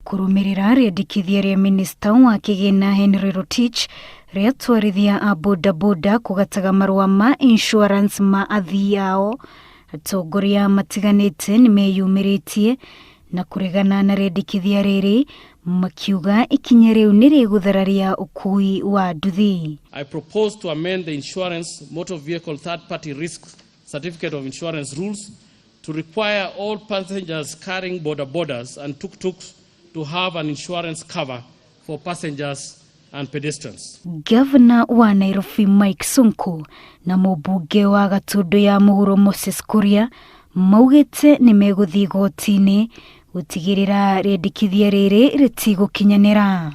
Kũrũmĩrĩra rĩendekithia rĩa minista wa kĩgĩna Henry Rotich rĩa atwarithia a bodaboda kũgataga marũa ma insurance ma athii ao, atongoria matiganĩte nĩmeyumĩrĩtie na kũregana na rĩendekithia rĩrĩ makiuga ikinya rĩu nĩ rĩgũthararia ũkui wa nduthi. I propose to amend the insurance motor vehicle third party risk certificate of insurance rules to require all passengers carrying boda bodas and tuk-tuks to have an insurance cover for passengers and pedestrians. Gavana wa Nairobi Mike Sonko na mũmbunge wa Gatundu ya mũhuro Moses Kuria maugĩte nĩ megũthiĩ igoti-inĩ gũtigĩrĩra rĩendekithia rĩrĩ rĩtigũkinyanĩra.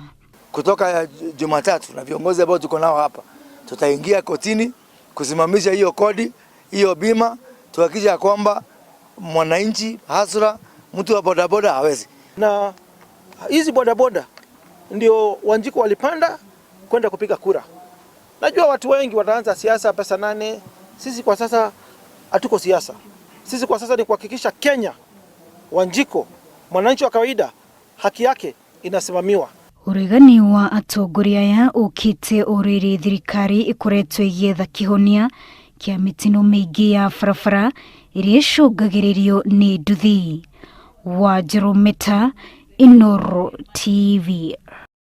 Kutoka Jumatatu na viongozi ambao tuko nao hapa, tutaingia kotini kusimamisha hiyo kodi, hiyo bima, tuhakikisha kwamba mwananchi hasra mtu wa bodaboda hawezi. Na hizi bodaboda ndio Wanjiku walipanda kwenda kupiga kura. Najua watu wengi wataanza siasa pesa nane. Sisi kwa sasa hatuko siasa. Sisi kwa sasa ni kuhakikisha Kenya, Wanjiku, mwananchi wa kawaida, haki yake inasimamiwa. Ũregani wa atongoria aya ũkĩte o rĩrĩ thirikari ĩkoretwo ĩgĩetha kĩhonia kĩa mĩtino mĩingĩ ya barabara ĩrĩa ĩcũngagĩrĩrio nĩ nduthi. Wanjirũ Meta, Inooro TV.